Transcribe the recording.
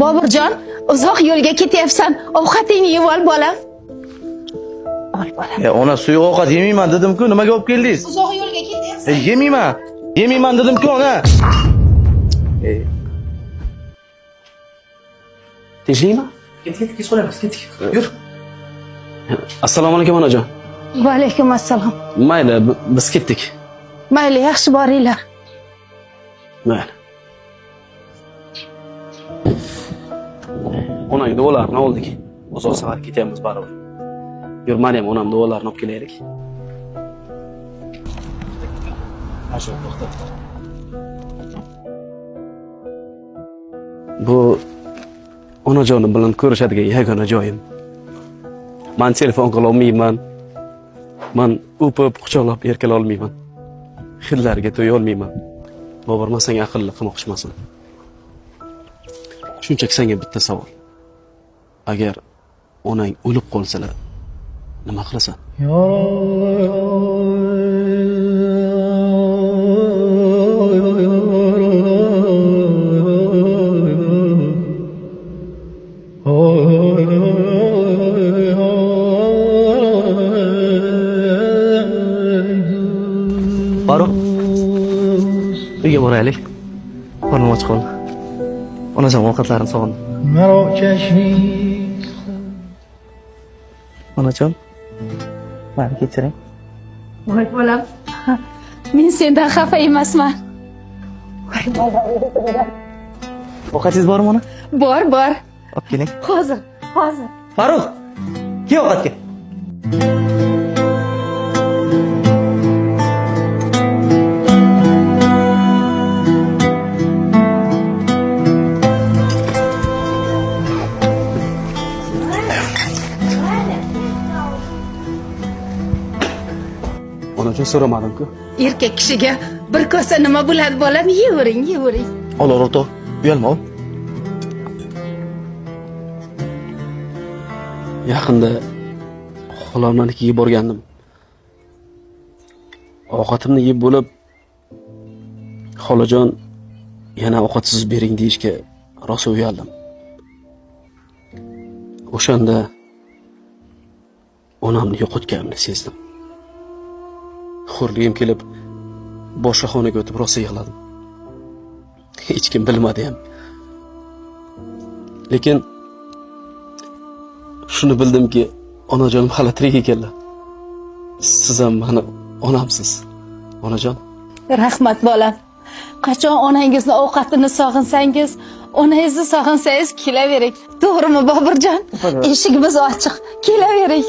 Boburjon, uzoq yo'lga ketyapsan. Ovqatingni yeb ol, bolam. Ol, bolam. Ya ona, suyuq ovqat yemayman dedim-ku, nimaga olib keldingiz? Uzoq yo'lga ketyapsan. E, yemayman. Yemayman dedim-ku, ona. E. Tinchlikmi? Ketdik, ketdik, kech qolyapmiz, ketdik. Yur. Assalomu alaykum, onajon. Va alaykum assalom. Mayli, biz ketdik. Mayli, yaxshi boringlar. Mayli. Onang duolarini oldik. Uzoq safar ketyapmiz baribir. Yur, mani ham onam duolarini olib kelaylik. Bu onajonim bilan ko'rishadigan yagona joyim. Man telefon qila olmayman. Man o'pib, quchoqlab erkala olmayman. Hidlariga to'ya olmayman. Bobur, man senga aqlli qilmoqchi emasman. Shunchaki senga bitta savol. Agar onang o'lib qolsalar, nima qilasan? Farruh. Uyga boraylik. Qornim och qoldi. Onajon ovqatlarini sog'indim. Onajon, mani kechiring. Voy bolam. Men sendan xafa emasman. Ovqatingiz bormi, ona? Bor, bor. Olib keling. Hozir, hozir. Farruh, kel ovqatga. Onajon, so'ramadim-ku. Erkak kishiga bir kosa nima bo'ladi, bolam? Yeyvering, yeyvering. Ol, o'rtoq, uyalma, ol. Yaqinda xolamnikiga borgandim. Ovqatimni yeb bo'lib, xolajon, yana ovqatsiz bering deyishga rosa uyaldim. O'shanda onamni yo'qotganimni sezdim. Xo'rligim kelib, boshqa xonaga o'tib rosa yig'ladim. Hech kim bilmadi ham. Lekin shuni bildimki, onajonim hali tirik ekanlar. Siz ham mani onamsiz, onajon. Rahmat, bolam. Qachon onangizni ovqatini sog'insangiz, onangizni sog'insangiz kelavering. To'g'rimi, Boburjon? Eshigimiz ochiq. Kelavering.